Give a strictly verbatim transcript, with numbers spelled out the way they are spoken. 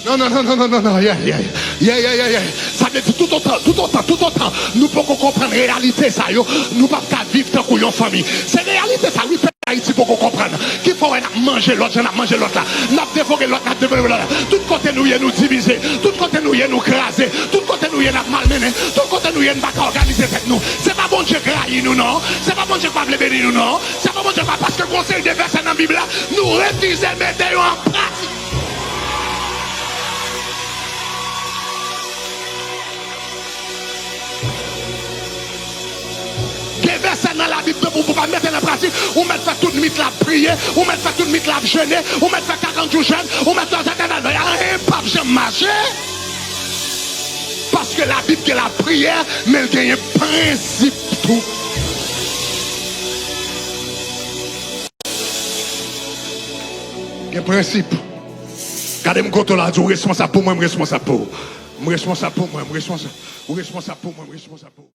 Non, non, non, non, non, non, non, yeah, yeah, yeah, yeah, yeah, yeah. Sa vle di toutotan, toutotan, toutotan nou poko konprann reyalite sa yo, nou p ap ka viv tankou yon fanmi. Se reyalite sa, wi, pèp Ayiti poko konprann. Ki fè w wè n ap manje lòt jan n ap manje lòt la. N ap devore lòt, n ap devore lòt la. Tout kote nou ye, nou divize. Tout kote nou ye, nou kraze. Tout kote nou ye, n ap malmennen. Tout kote nou ye, n pa ka òganize tèt nou. Se pa Bondye k rayi nou, non. Se pa Bondye k pa vle beni nou, non. Se pa Bondye k pa, paske gon seri de vèsè nan Bib la, nou refize mete yo an pratik. Gen vèsè nan Labib ke pou, pou pa mete nan pratik, ou mèt fè tout nwit la ap priye, ou mèt fè tout nwit la ap jene, ou mèt fè karant jou jèn, ou mèt fè, anyen p ap janm mache. Paske Labib gen lapriyè, men l genyen prensip tou. Gen prensip. Gade m kote w la, di w responsab pou mwen, m responsab pou ou. M responsab pou mwen, m responsab. Ou responsab pou mwen, m responsab pou ou.